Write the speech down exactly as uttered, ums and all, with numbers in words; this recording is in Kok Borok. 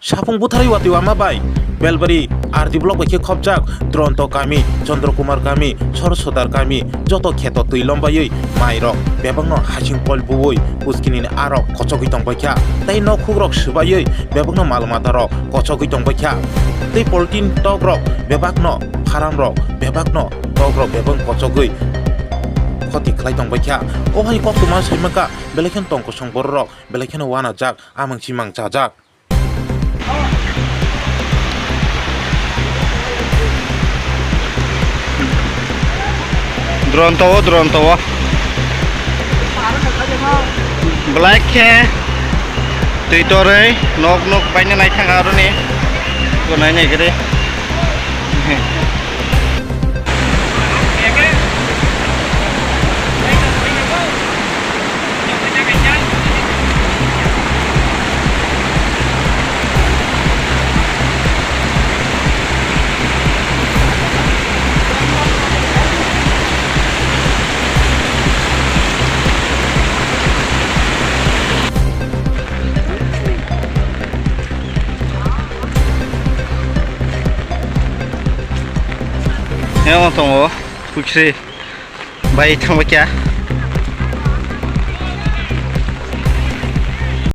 Sapung butharwi watwi wama bai Belbari R D block bai khe khopjak Duronto kami, Chandra Kumar kami, Sor Sodar kami, joto kheto twi lombaiwi mairok bebakno hasing pol buwi uskinini arok kochogwi tongbaikha, tei nokhukrok swbaiwi bebakno mal matarok kochogwi tongbaikha, tei polythene tokrok bebakno, pharamrok bebakno, tokrok bebak kochogwi khoti khlai tongbaikha. O hai koktwma saimankha, belai kheno tong kosong bororok, belai kheno wanajak, amang chimang chajak. Duronto o, Duronto o. Belai khe twi torwi nok nok paina naithang aroni. Bo nai nai khe de. Emo tongo pukhri bai thangbai kha.